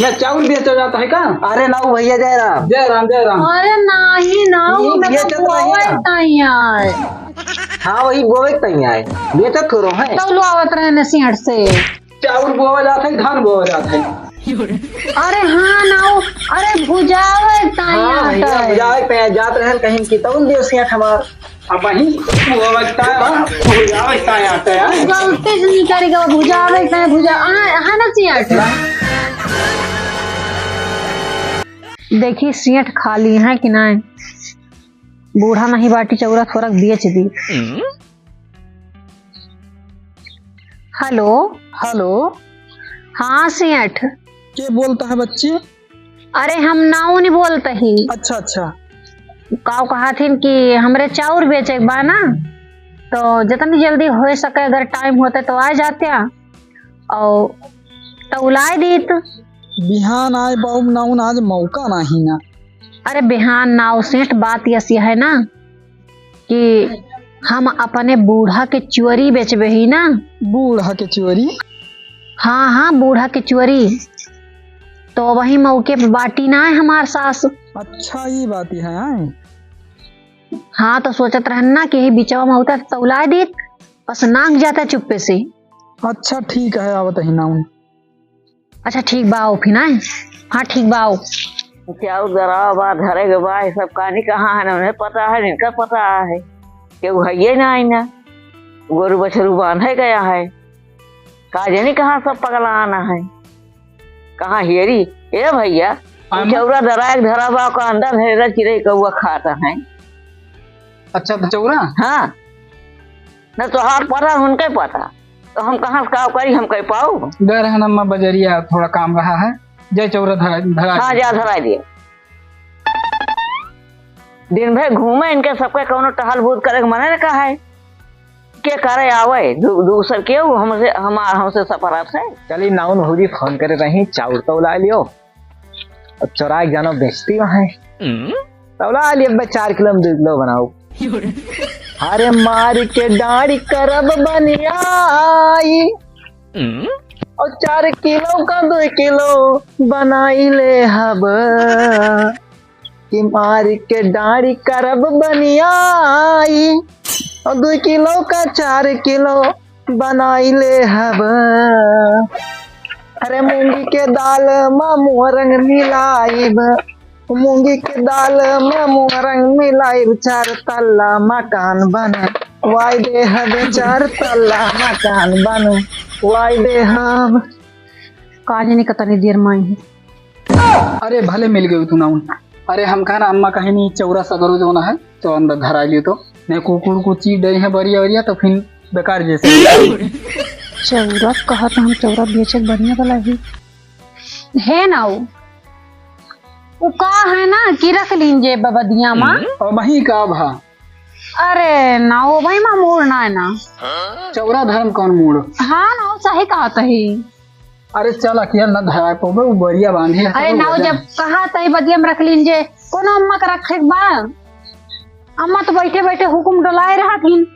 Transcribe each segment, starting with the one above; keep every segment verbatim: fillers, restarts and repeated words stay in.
मैं चाउर बेचो जाता है का? अरे नाऊ भैया, जय राम। जय राम, जय राम। अरे नाही, नाही, ई मैं तो बेचत नहीं बोवे है। ताई आए। हाँ, वही बोवे के ताई आए। बेचत थोड़ो है। तो लो आवत रहे न सियाड़ से। चाउर बोवा जात है, धान बोवा जात है। अरे हाँ नाऊ, अरे भुजावे के ताई हाँ, आए भैया, है। भुजावे के ताई जात रहे कहीं की तउन देव सियाठ हमार। अब वही वो बचता है, वो जावे का आता है। गलती से निकल गया, भुजावे का भुजा, हाँ, हाँ ना सियाठ। देखी सियाठ खाली है कि नहीं, बूढ़ा नहीं बाटी, चौरा थोड़ा बेच दी। हेलो। हेलो। हाँ सियाठ। के बोलता है बच्ची? अरे हम नाऊ नहीं बोलत ही। अच्छा, अच्छा। काऊ कहा थिन कि हमरे चाउर बेचे के बा ना, तो जितनी जल्दी हो सके अगर टाइम होते तो आ जात्या और तौलाए दीत। बिहान आए बाबू नाउन, आज मौका नाही ना। अरे बिहान नाऊ सेठ, बात ऐसी है ना कि हम अपने बूढ़ा के चोरी बेचबे ही ना। बूढ़ा के चोरी? हाँ, हाँ, बूढ़ा के चोरी। तो वही मौके पे बाटी ना है हमार सास। अच्छा, ये बात है। हाँ, तो सोचत रहन ना कि यही बिचवा में होता तो तौला दीत, बस नाक जाता चुप्पे से। अच्छा, ठीक है, आवत ही नाउन। अच्छा, ठीक बा, आओ फिर, आए? हाँ, ठीक बा, आओ। चाउर दरावा बा, धरे के बा, ये सब कानी कहाँ है ना, उन्हें पता है, इनका पता है। केहू हइये ना आई ना। गोरू बछरू बांधे गया है। का जानी कहाँ सब पगला आना है। कहाँ हेरी? ए भैया, उ आमा? चौरा दराए के धरा बा, ओकर अंडा भेड़ा चिरई कौआ खात है। अच्छा, तो चौरा? हाँ। न तोहार पता, उनके पता। तो हम कहाँ से का करी, हम कह पाऊ? गए रहन अम्मा बजरिया, थोड़ा काम रहा है। जय चौरा धरा, धरा हाँ, दिया। जा धरा दिया। दिन भर घूमे, इनके सबके कौनो टहल बूत करे के मने न कहा है। के करे आवे, दू-, दूसर के उ हमसे, हमार, हमसे सफरत है। चली नाउन भौजी फोन करे रही, चाउर तो ला लियो। अब चोराए के जानो बेचती वहाँ। हम्म? तौला लिए अब्बे चार किलो में दो किलो बनाओ। अरे मार के डांडी करब बनियाई। हम्म? और चार किलो का दो किलो बनाई ले हब। कि मार के डांडी करब बनियाई। और दो किलो का चार किलो बनाई ले हब। अरे मूंगी के दाल मा मोरंग मिलाइब, मूंगी के दाल मा मोरंग मिलाइब, चार तल्ला मकान बनवाई दे हब, चार तल्ला मकान बनवाई दे हब। का जानी कतनी देर मा आई है। अरे भले मिल गई तू नाउन। अरे हम कहा ना अम्मा कहीं नहीं चौरा सगरो जो ना है तो अंदर धरा लियो तो नहीं कुकुर को चीज डरी है बरिया बरिया तो फिर बेकार जैसे। चौरा कहा तो हम चौरा बेचे के बढ़िया वाला ही। हे नाऊ, उ का है ना कि रख लीन जे बबदिया मा। और वही का भा। अरे नाऊ, वही मा मूड़ ना है ना। चौरा धर्म कौन मूड़? हाँ नाऊ, सही कहा तही। अरे चल अखिया न धराए पबे, उ बरिया बांधे है, अरे तो नाऊ, वजन। जब कहा तही बदिया में रख लीन जे, कोनो अम्मा के रखे के बा? अम्मा तो बैठे बैठे हुकुम डोलाए रहत हिन।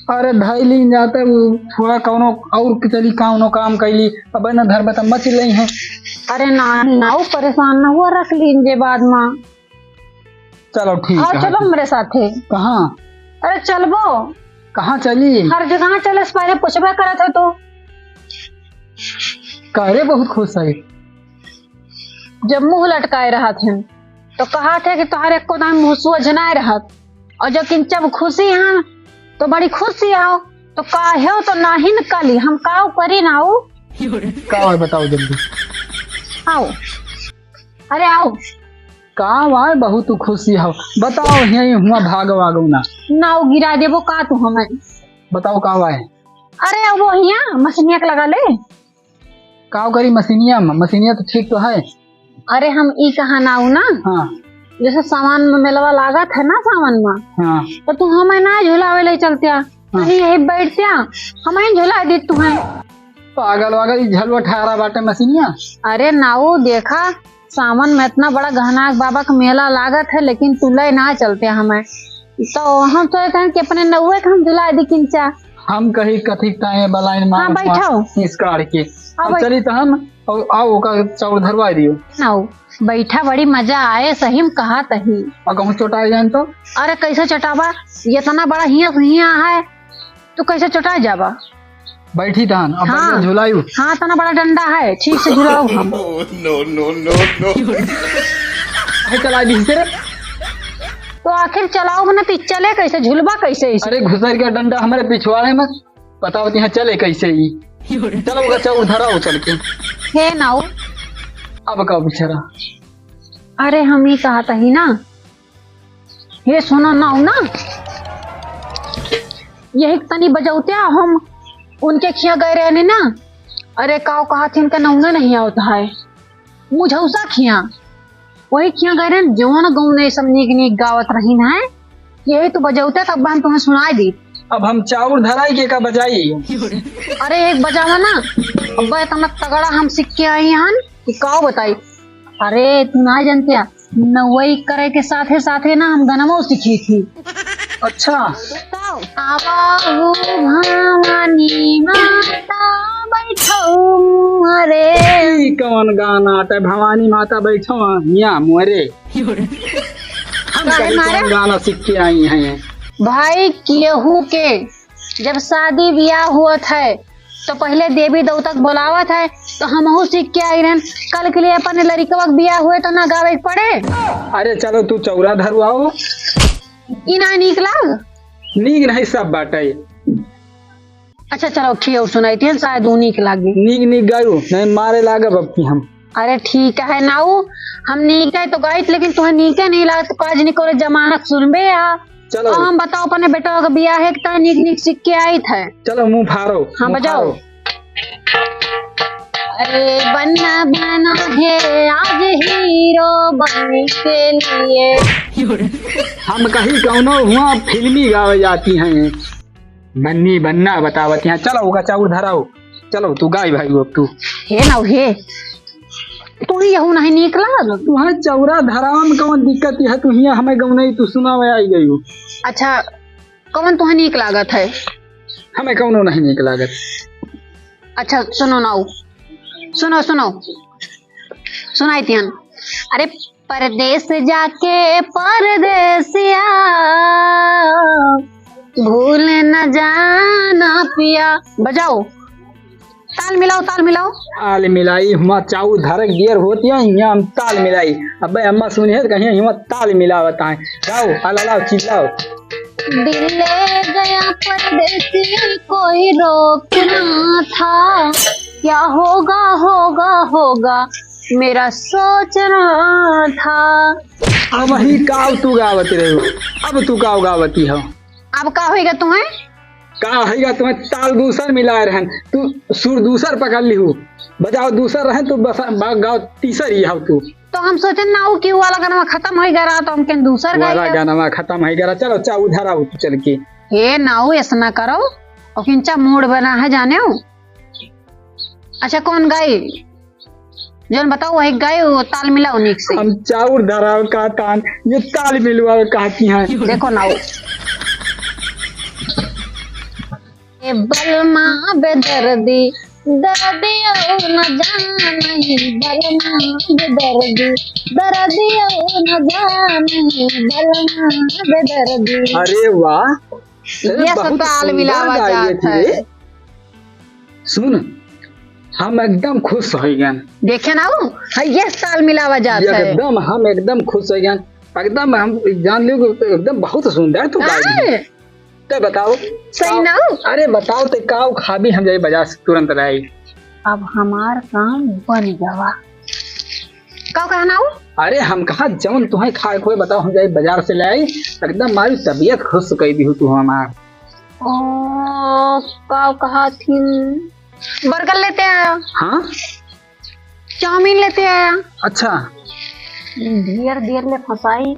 अरे धई लीन जाते, उ थोड़ा कौनो और के चली कौनो काम कैली, अब न धरबे त मच लई है। अरे ना, नाऊ परेशान न हुआ, रख लीन जे बाद में। चलो ठीक हाँ, है। चलो हमरे साथे। कहाँ? अरे चलबो। कहाँ चली? हर जगह चले से पहले पूछबे करत हो तो। का रे बहुत खुश है? जब मुँह लटकाए रहत हैं तो कहत है कि तोहरे एको दाम मुँह सोझ नाय रहत और जो किंचब खुशी हैं तो बड़ी खुशी आओ तो काहे हो तो नाही न कली हम काव करी नाऊ। का है बताओ जल्दी। आओ। अरे आओ। का वाय बहुत खुशी हो, बताओ यही हुआ भाग वागो ना। नाऊ गिरा देबो का तू हमें? बताओ का वाय? अरे अब वो हिया मछनिया के लगा ले। का करी मछनिया में? मछनिया तो ठीक तो है। अरे हम ई कहा नाऊ ना। हाँ। जैसे सावन में मेलवा लागत है ना सावन में। हाँ। तो तू हमें ना झुलावे ले चलतिया। हाँ। कहीं यही बैठतिया। हमें झुला दी तू है। पागल वागल, ई झलुआ ठारा बाटे मछनिया। अरे नाऊ, देखा, सावन में इतना बड़ा गहनाक बाबा का मेला लागत है, लेकिन तू ले ना चलते हमें। तो हम सोचते हैं कि अपने नौवे के हम झुला दी किंचा। हम कही कथी ताए बलाइन हाँ, मार बैठो। मार इस काढ़ के। हाँ, अब बैठ- चली तो हम और आओ का चाउर धरवा दियो। आओ, बैठा, बड़ी मजा आए सही में कहा तही। और कहूँ चोटा जान तो? अरे कैसे चोटावा, इतना बड़ा हिया हिया है, तू कैसे चोटा जावा? बैठी तहन, अब हाँ। बढ़िया झुलायू। हाँ, इतना बड़ा डंडा है, ठीक से झुलाओ हम। No, no, no, no। है चला दी से। तो आखिर चलाओ मने, तो चले कैसे, झुलबा कैसे इसे? अरे घुसर गया डंडा हमारे पिछवाड़े में, बताओ तो यहाँ चले कैसे ही। चलो ओका चाउर धराओ चल के। हे नाऊ। अब का बेचारा। अरे हम ही कहा तही ना, ये सुनो ना, ना, यही तनी बजौते हम उनके खिया गए रहने ना। अरे काव कहा थी, इनका नौना नहीं आवत है, मुझौसा खिया, वही खिया गए रहने, जौन गौने सब नीक नीक गावत रही है, यही तो बजौते तब हम तुम्हें सुनाई दी। अब हम चाउर धराई के का बजाई? अरे एक बजावा ना, अब इतना तगड़ा हम सीख के आई हन कि काव बताई। अरे तू ना जानते, नवई करे के साथे साथे ना हम गनवो सीखी थी। अच्छा। आवा हो भवानी माता बैठो अरे। ई कौन गाना आटा भवानी माता बैठो हिया मोरे? हम काहे कहीं मारे? कौन गाना सीख के आई हैं? भाई केहू के जब शादी ब्याह होत है तो पहले देवी देवता के बोलावत है, तो हमहू सीख के आई रहन। कल के लिए अपन लड़िकवा के ब्याह हुए तो ना गावे के पड़े। अरे चलो तू चौरा धरुआओ। ई ना नीक लाग? नीक नहीं सब बाटे। अच्छा चलो ठीक है, सुनाई थी शायद ऊ नीक लागे। नीक नीक गायू, नहीं मारे लागब अब की हम। अरे ठीक है नाऊ, हम नीके तो गाइत, लेकिन तुहे नीके नहीं लागत, तो काज नहीं करे जमाना के सुनबे आ। चलो। अब हम बताओ अपने बेटवा के बियाह है, कितना नीक नीक सीख के आई थे। चलो मुंह फाड़ो, हाँ, मुंह बजाओ। फाड़ो। अरे बनना बना है आज हीरो बनने के लिए। हम कहीं कौनो हुआ फिल्मी गावे जाती हैं। बन्नी बन्ना बतावत यहाँ। चलो ओका चाउर धराओ। चलो तू गाय भाई अब तू। हे ना हे। तू ही यहू नहीं नीक लागल। तुहां चौरा धरावा में कौन दिक्कत है? तू हिया हमें गौनई तू सुनावे आई गई हो। अच्छा, कौन तुहां नीक लागत है? हमें कौनो नहीं नीक लागत। अच्छा सुनो नाऊ, सुनो सुनो, सुनाई तियन। अरे परदेस जाके परदेसिया भूल न जाना पिया। बजाओ, ताल मिलाओ, ताल मिलाओ। ताल मिलाई, हुआ चाऊ धरक दियर होती है, यहाँ हम ताल मिलाई। अबे अम्मा सुनी है तो कहीं हुआ ताल मिलावत है। गाओ, अलालाओ, चिल्लाओ। दिल ले गया परदेसी कोई रोकना था, क्या होगा, होगा, होगा, मेरा सोचना था। अब वही काव तू गावत रहे हो, अब तू काव गावती हो? अब का होइगा तुम्हें? का होइगा तुम्हें? ताल दूसर मिला रहन, तू सुर दूसर पकड़ लिहू, बजाओ दूसर रहन, तू बस बा-, गाओ तीसर ही हो तू। तो हम सोचन नाऊ कि वाला गाना खत्म होइगा रहा, तो हम कहन दूसर वाला गाइए। गाना खत्म होइगा रहा, चलो चाऊ धराओ तू चल के। हे नाऊ, ऐसा ना करो, और किंचा मूड बना है जाने हो। अच्छा कौन गाई? जौन बताओ वही गाए, वो ताल मिलाओ नीक से। हम चाउर धराव का तान, ये ताल मिलवाओ कहती हैं। देखो ना वो। ए बलमा बेदर्दी, दर्दियो न जानी, बलमा बेदर्दी, दर्दियो न जानी, बलमा बेदर्दी। अरे वाह, अरे ये सब बहुत ताल सुंदर मिलावा गाई जात थी है। रे। सुन, हम एकदम खुश होइ गए। देखे ना वो, है ये ताल मिलावा जात है। एकदम, हम एकदम खुश होइ गए। एकदम हम जान लियो कि एकदम बहुत सुंदर तू गाई है। आय। ते बताओ, सही काव ना हो? अरे बताओ, ते काव खाबी हम जाई बाजार से तुरंत लाई। अब हमार काम बन गवा। का कहना हो? अरे हम कहा जौन तुहे खाए खोए बताओ, हम जाई बाजार से ले आई। एकदम हमारी तबीयत खुश कई दी हो तू हमार। ओ, का कहा थी? बर्गर लेते आया। हाँ? चाउमीन लेते आया। अच्छा। ढेर देर ले फंसाई,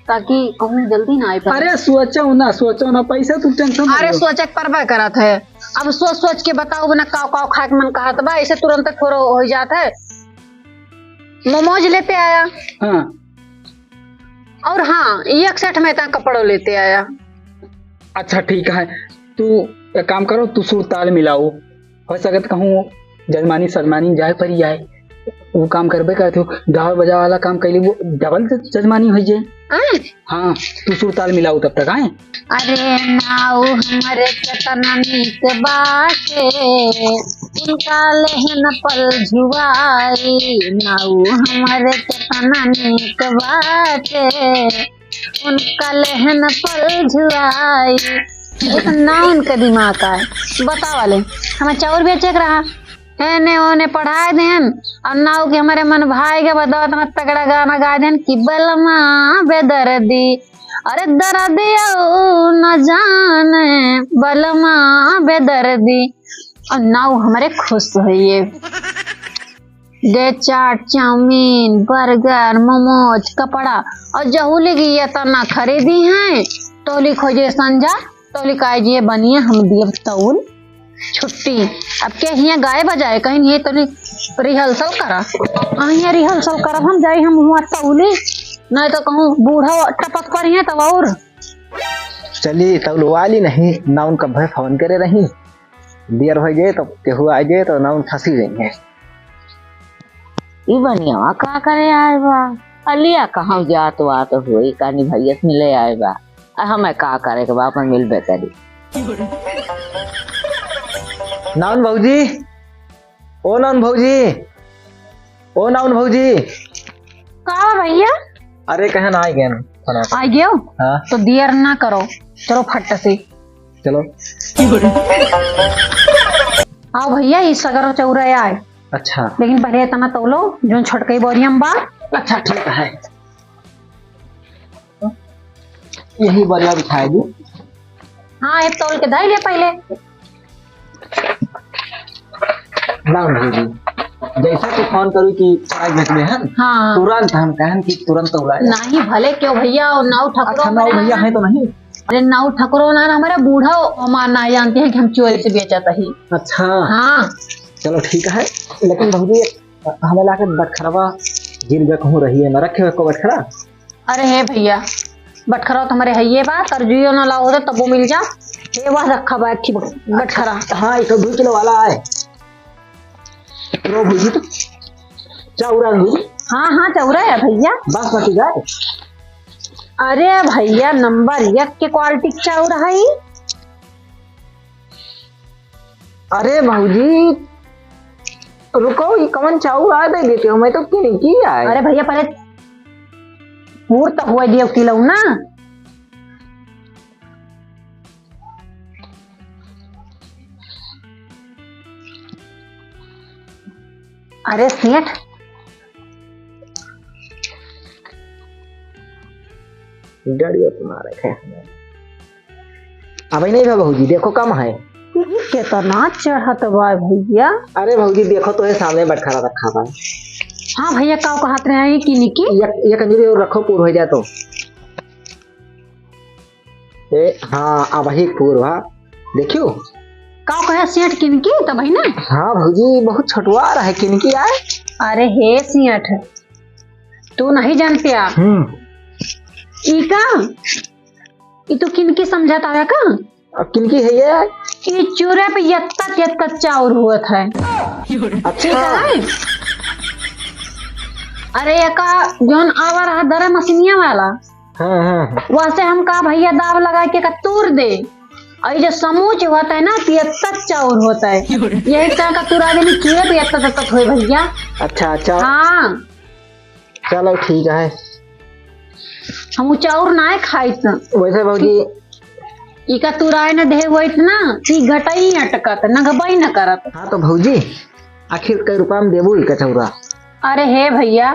ताकि कहूँ जल्दी ना आए पाए। अरे सोचो ना, सोचो ना, पैसा तू टेंशन ना अरे लो। सोचे के परबे करत है। अब सोच सोच के बताओ ना, काव काव खाए के मन कहत बा, ऐसे तुरंत थोड़ो हो जात है। मोमोज लेते आया। हाँ। और हाँ, एक सेट में इतना कपड़ो लेते आया। अच्छा ठीक है, तू एक काम करो, तू सुर ताल मिलाओ। हो सकत कहूँ जजमानी सजमानी जाए परी जाए, वो काम करबे करत हो, गावे बजावे वाला काम कैली वो डबल ज-, जजमानी होइ जाए। आय? हाँ, तू सुर ताल मिलाओ तब तक, आय? अरे नाऊ हमरे केतना नीक बाटे, उनका लेहन पल झुआई। नाऊ हमरे केतना नीक बाटे, उनका लेहन पल झुआई। इतना उनका दिमाग आए। बतावा ले, हमें चाउर बेचे के रहा, एने ओने पढ़ाए देन, और नाऊ के हमरे मन भाई के बतावा, इतना तगड़ा गाना गा देन कि बलमा बेदर्दी, अरे दर्दिया न जाने बलमा बेदर्दी। और नाऊ हमरे खुश होइए। दे चाट, चाउमीन, बर्गर, मोमोज, कपड़ा और जहूली की ये तना खरीदी हैं, तोली खोजे संझा, तोली काजिए बनिए हम दियब तौल छुट्टी। अब के हियाँ गाए बजाए, कहीं ये तोली रिहर्सल करा। आ, हियाँ रिहर्सल करब हम, जाई हम हुआँ तौली, नहीं तो कहूँ बूढ़ा टपक पर हैं तब और। चली तौलवा ली, नहीं ना उनका भय फोन करे रही, दियर होइ जाए तो केहू आ जाए तो ना उन फंसी जाएंगे। ई बनियावा का करे आए बा? अलिया कहूँ जात वात होई, कानी भैया से मिले आए बा। आ हमें का करे के बा, अपन मिलबे करी। नाउन भौजी, ओ नाउन भौजी, ओ नाउन भौजी। का बा भैया? अरे कहन आ गए ना, खाना। आ गयो? हाँ। तो दियर ना करो, चलो फट से। चलो। आओ भैया, ई सगरो चौरा आए। अच्छा। लेकिन पहले इतना तौलो, जोन छोटकई बोरिया में बा। अच्छा, ठीक है। यही बोरिया बिछाए दी। हाँ, ये तौल के धई ले पहले। ना, ना, जी। जैसा तू फोन करू कि प्राइस बेच में है ना? हाँ। तुरंत हम कहन कि तुरंत तौला जाए। नहीं, भले क्यों भैया, और नाऊ ठकरो अच्छा, नाऊ भैया है तो नहीं? अरे नाऊ ठकरो ना, ना, हमारा बूढ़ा हमार ना जानते हैं कि हम चोरी से बेचत ही। अच्छा। हाँ। चलो ठीक है, लेकिन भौजी हमें लाके बटखरवा गिर गया कहूँ रही है ना, रखे हुए को बटखरा? अरे हे भैया, बटखरा तो हमारे हइये बा, तरजुइयो ना लाओ होते तबो मिल जा। हे वह रखा बा एक ठे बटखरा। हाँ, एक ठो दो किलो वाला है। लो भौजी तो चाउर है भौजी। हाँ, हाँ, चाउर है भैया। बासमती का? अरे भैया, नंबर एक के क्वालिटी के चाउर है। अरे भौजी, रुको, ई कवन चाउर आ दे देते हो? मैं तो किनकी आए। अरे भैया, पहले पूर तो हुआ दियो किलो ना। अरे सेठ, डरियो तुम्हारे खे। अबे नहीं बा भौजी, देखो कम है। ई केतना चढ़त बा भैया। अरे भौजी देखो तो ये सामने बटखरा रखा बा। हाँ भैया, का कहत रहे हैं कि निकी? ये, ये कंजूरी और रखो, पूर हो जाए तो। ए, हाँ, अब ही पूर हुआ। देखियो। का कहे सेठ किनकी तब है ना? हाँ भौजी, बहुत छोटवा रहे किनकी आए। अरे हे सेठ, तू नहीं जानते आ? हम्म। ई का? ई तू किनकी समझत आवे का? अब किनकी है ये? ई चूरे पे यत्ता यत्ता चाउर हुआ था। अच्छा। ठीक है? अरे एका जौन आवा रहा दरे मशीनिया वाला, हाँ, हाँ, हाँ। वैसे हम कहा भैया दाब लगा के का तूर दे। और ये जो समूच होता है ना, तो ये तक चाउर होता है। यही तरह का तुरा देनी चूहे पे इतना तक होए भैया। अच्छा, अच्छा। हाँ। चलो ठीक है। हम उ चाउर ना खाइत। वैसे भौजी। इका तुराए न दे हुआ इतना, ई घटाई अटकत, न घबाई न करत। हाँ तो भौजी, आखिर कई रुपया में देबू ई कचौरा? अरे हे भैया,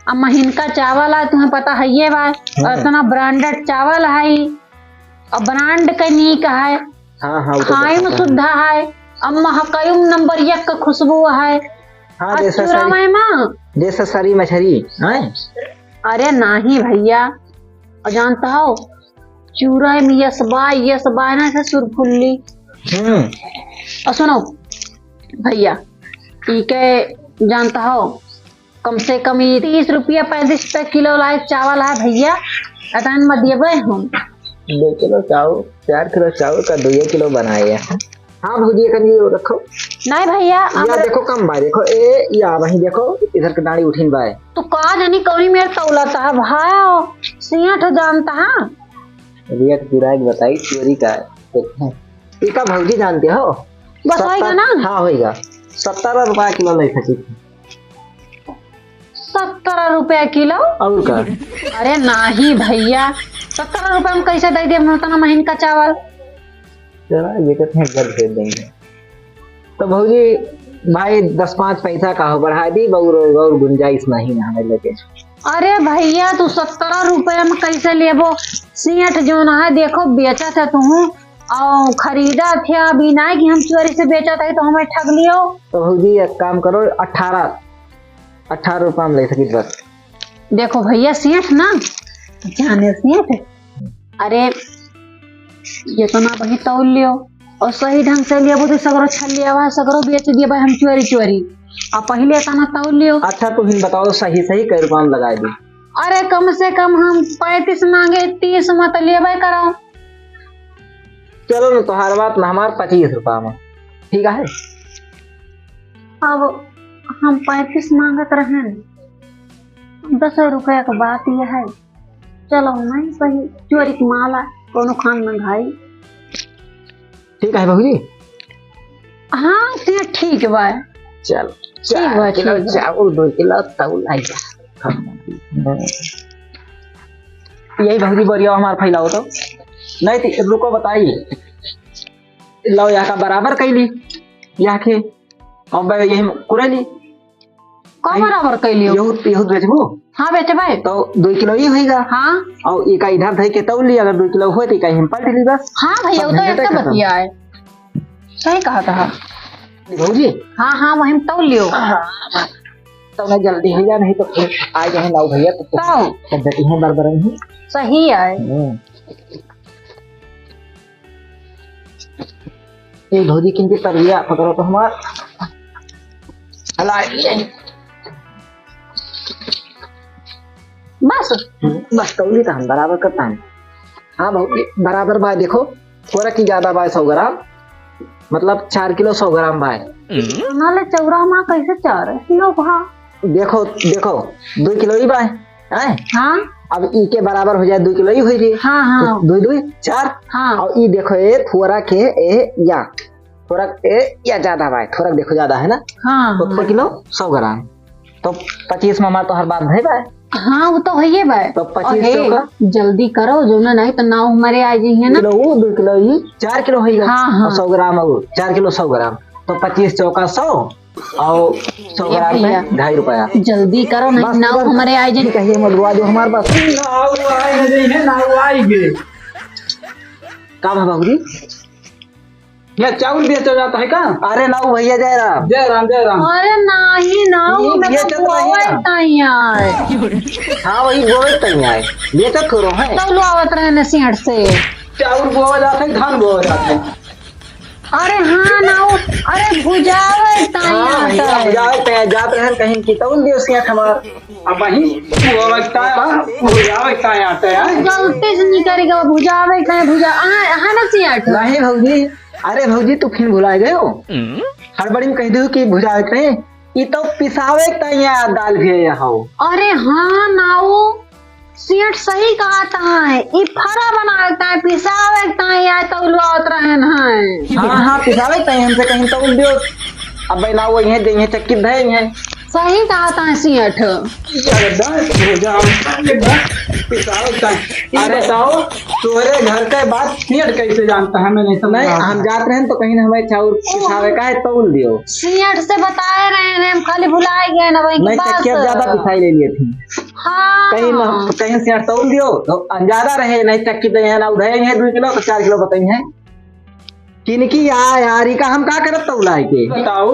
अब महीन का चावल है, तुम्हें पता है ये बात, हाँ। और इतना ब्रांडेड चावल है, और ब्रांड का नीक है, हाँ, हाँ, वो तो खाए में पता है। शुद्ध है, अब महकाई में नंबर एक का खुशबू है। हाँ, और देसा चूरा सरी, में माँ। देसा सरी मछरी, हैं? अरे नाही भैया, और जानता हो, चूरा में यस बा, यस बा ना से सुरफुल्ली। हम्म। और सुनो भैया, ई के जानता हो, कम से कम ई तीस रुपया पैंतीस रुपया किलो लायक चावल है भैया, अतन में देबे हम। दो किलो चाउर, चार किलो चाउर का दुइये किलो बनाए हैं। हाँ भौजी, एक अंजी रखो। नहीं भैया, या हमरा देखो, कम बा, देखो, ए, या वहीं देखो, इधर के डाँड़ी उठिन बा। तू का जानी कौनी मेर तौलत ह भाई, सेठ जानत ह। रेट गिरा के बताई, चोरी का है। ई का भौजी जानते हो? बस होइगा ना? हाँ, होइगा। सत्तर रुपया किलो ले सकी। सत्तर रुपया किलो? और का? अरे नाही भैया, सत्तर रुपया में कैसे दे दे हम उतना महीन का चावल? चला, ये तो अपने घर भेज देंगे। तो भौजी, भाई, दस पाँच पैसा का हो, बढ़ा दी, और, और गुंजाइश नहीं है हमें लेके। अरे भैया, तू सत्तर रुपया में कैसे लेबो? सेठ जोन है, देखो, बेचत है तू, और खरीदत है, अभी ना कि हम चोरी से बेचत है तो हमें ठग लियो। तो भौजी, एक काम करो, अठारह, अठारह रुपया में ले सकी बस। देखो भैया, सेठ ना जाने सेठ, अरे, ये तो ना वही तौल लियो, और सही ढंग से लेबो तो सगरो छल लिया, सगरो बेच दिया भाई हम चोरी चोरी। आ पहले इतना तौल लियो। अच्छा, तू हिन बताओ, सही सही कै रुपया में लगाए दी? अरे, कम से कम हम पैंतीस मांगे, तीस में तो लेबे करो। चलो ना, तोहार बात ना हमार, पच्चीस रुपया में, ठीक है? अब हम पैंतीस मांगत रहेन, दस रुपया के बात ये है। चलो, नहीं सही, चोरी के माल है, कोनो खान में घाई। ठीक है भौजी? हाँ, तो ठीक बा। चलो, ठीक बा, चार किलो ठीक बा। चाउर, दो किलो तौल आई जा। यही भौजी बोरिया हमार फैलाओ तो। नहीं तो रुको, बताई। लो, यहाँ का बराबर कैली, यहाँ के। अब यही कुरेली। का बराबर कैलियो? यहू, यहू बेचबू? हाँ, बेचबे। तो दो किलो ही होइगा। हाँ। और इका इधर धई के तौल ली, अगर दो किलो होए तो इका हम पलट ली बस। हाँ भैया, वो तो एक बतिया है। सही कहा था। भौजी? हाँ, हाँ, वही में तौल लियो। हाँ, तो ना जल्दी हो जा, नहीं तो फिर आ जाए ना भैया, तो, तो। तब बेटी है बरबरन ही। सही है। हम्म। ए भौजी, किनके तरिया पकड़ो तो हमार। हला ये। बस। हम्म, बस तौली तो हम बराबर करता है। हाँ भौजी, बराबर बा, देखो, थोड़ा की ज्यादा बा, सौ ग्राम, मतलब चार किलो सौ ग्राम बा। ना ले चौरा माँ कैसे चार किलो भा? देखो, देखो, दो किलो ही बा, हैं? हाँ। अब ई के बराबर हो जाए, दो किलो ही हो जाए। हाँ, हाँ। तो दो, दो, चार। हाँ। और ई देखो, ए थोड़ा के, ए या, थोड़ा ए या ज्यादा बा, थोड़ा देखो ज्यादा है ना? हाँ, तो हाँ। किलो सौ ग्राम। तो पच्चीस में हमार तो हर बात भई बा। हाँ, वो तो है ही बा। तो पच्चीस अरे, सौ का? जल्दी करो, जो ना नहीं तो नाव हमारे आ जाइए ना। किलो वो, दो किलो ही, चार किलो होइगा। हाँ, हाँ। और सौ ग्राम और चार किलो सौ ग्राम। तो पच्चीस चौका सौ, और सौ ए ग्राम भैया, में ढाई रुपया। जल्दी करो, नहीं बस, नाव बस। हमारे आ जाए। ठीक है, ये मलवा दो हमार बस। नाव आए गए हैं, नाव आए गए। का भा बाबूजी? ये चाउर बेचा जाता है का? अरे नाऊ भैया, जय राम। जय राम, जय राम। अरे नाही, नाऊ, ये मैं तो बेचत रही बोवे ना। ताई आए। हाँ, वही बोवे ताई आए। बेचत थोड़ो है। तब लो आवत रहे न सियाट से। चाउर बोवा जाता है, धान बोवा जाता है। अरे हाँ, नाऊ, अरे भुजावे ताई हाँ, आए। भैया, भुजावे ताई जात रहे कहीं की, तब दियो सियाट हमार। अब वही बोवा ताई, हाँ, भुजावे ताई आते हैं। गलती से निकल गया, भुजावे ताई, भुजा, हाँ, हाँ ना सियाट। नहीं भौजी, अरे भौजी, तू फिर भुलाए गए हो? हम्म? हड़बड़ी में कह दू कि भुजावे के ताई, ई तो पिसावे के ताई यार दाल भी है हो। अरे हाँ नाऊ, सेठ सही कहत है, ई फरा बनावे के ताई, पिसावे के ताई यार तौलवावत रहन है। हाँ, हाँ, पिसावे के ताई हमसे कहीं तौल दियो। अब नाऊ वही है, देंगे चक्की धए हैं। सही कहत है सेठ। अरे बस, हो जाओ, बस, पिसाओ का। अरे बताओ, तोरे घर के बात सेठ कैसे जानता है? मैं नहीं समझ नहीं, रहा। हम जात रहे हैं तो कहीं ना हमें चाउर ओ, पिसावे का है, तौल दियो। सेठ से बताए रहे हैं, हम खाली भुलाए गए ना वही की नहीं, बात। चक्की अब ज्यादा पिसाई ले लिए थी। हाँ। कहीं ना, कहीं सेठ तौल दियो, तो अंजादा रहे, नहीं चक्की दे हैं ना, उधर हैं दो किलो, तो चार किलो बताई हैं। किनकी या यारी का हम का करब तौलाए के? बताओ,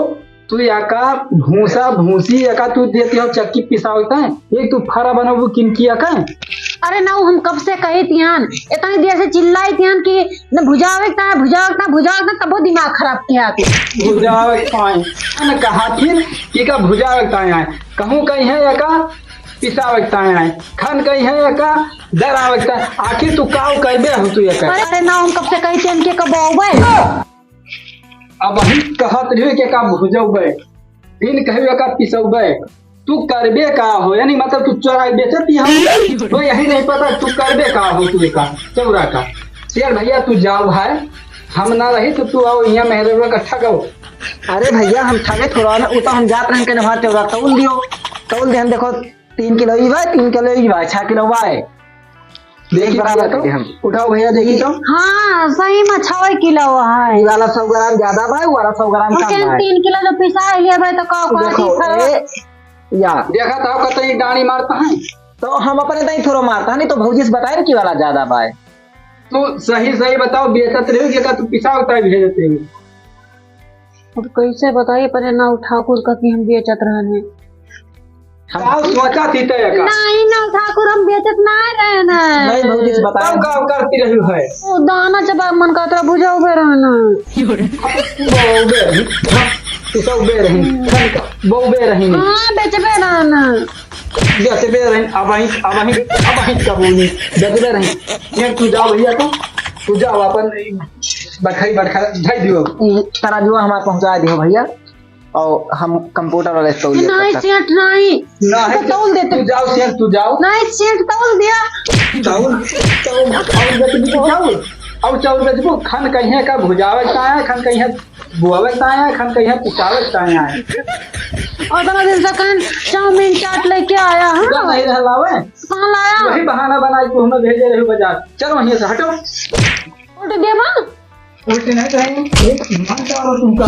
तू याका भूसा, भूसी याका तू देती हो चक्की पिसावत है, ये तू फरा बनबू किनकी याका? अरे ना, हम कब से कही तियान, इतनी देर से चिल्लाई तियान कि न भुजावे का, भुजावे का, भुजावे का, तबो दिमाग खराब किया तू। भुजावे का है, न कहा फिर कि का भुजावे का है, कहूँ कहीं है याका? पिसावै ताईं आए, खन कहिहें एका दरावै ताईं। आखिर तू काउ करबे हो तू एका? अरे, अरे ना, हम कब से कही तेन के कबौबे। अबहिं कहत रहियो के का भुजौबे, फिन कहियो का पिसौबे। तू करबे का हो? यानी मतलब तू चोराई बेचत ही हो? तो यही नहीं पता तू करबे का हो, तू एका चौरा का। शेर भैया तू जाओ भाई, हम ना रही तो तू आओ यहाँ मेहररुआ का ठगो। अरे भैया हम ठगे थोड़ा ना, उ तो हम जात रहन के वहाँ चौरा तौल दियो, तौल देहन। देखो तीन किलो ई बा, तीन किलो ई बा, छह किलो बा। देख एक बराबर भैया तो, कर दे हम। उठाओ भैया, देखी तो। हाँ, सही में छवे किलो है। ई वाला सौ ग्राम ज्यादा बा, उ वाला सौ ग्राम हम कम कहन बा। तीन किलो जो पिसा लेबे तो का, का देखो, ठीक है? ए, या। देखा था कतई डांडी मारता है। तो हम अपने ताईं थोड़ा मारता है, नहीं तो भौजी से बताए कि वाला ज्यादा बा। तो सही सही बताओ, बेचत रहे हो कि का तू पिसा उतार भेजते हो? अब कैसे बताइए, पहले ना ठाकुर का कि हम बेचत रहन है। हम का सोचा थी तय का? नहीं ना ठाकुर, हम बेचत ना रहन है। नहीं भौजी से बताओ। तब का करती रही है? वो दाना चबा मन का तरह बुझाओ बे रहन है। बहुबे रही, हाँ, तू सब बे रही, बहुबे रही। हाँ, बेचबे रहन है। बेचबे रही, अब वहीं, अब वहीं, अब वहीं कबूली, बेचबे रही। ये तू जाओ भैया, तू, तू जाओ अपन बटखई, बटखा धई दियो। ई तराजुआ हमार पहुंचा दियो भैया, और हम कंप्यूटर वाले से तौल लेते नहीं, हैं। सेठ नहीं। नहीं, तो तौल देते। तू जाओ सेठ, तू जाओ। नहीं, सेठ तौल दिया। तौल, तौल, तौल बेचबू, तौल। और चाउर बेचबू, खन कहिए का भुजावे का है, खन कहिए बुआवे का है, खन कहिए पिसावे का है। और इतना दिन से कहन चाउमीन चाट लेके आया, हाँ? उधर नहीं रहलावे। कहाँ लाया? वही बहाना बनाई तू हमें भेजे रहे बाजार। चलो वहीं से हटो। उल्टी देबा? उल्टी नहीं कहेंगे, एक ईमान का और तुमका।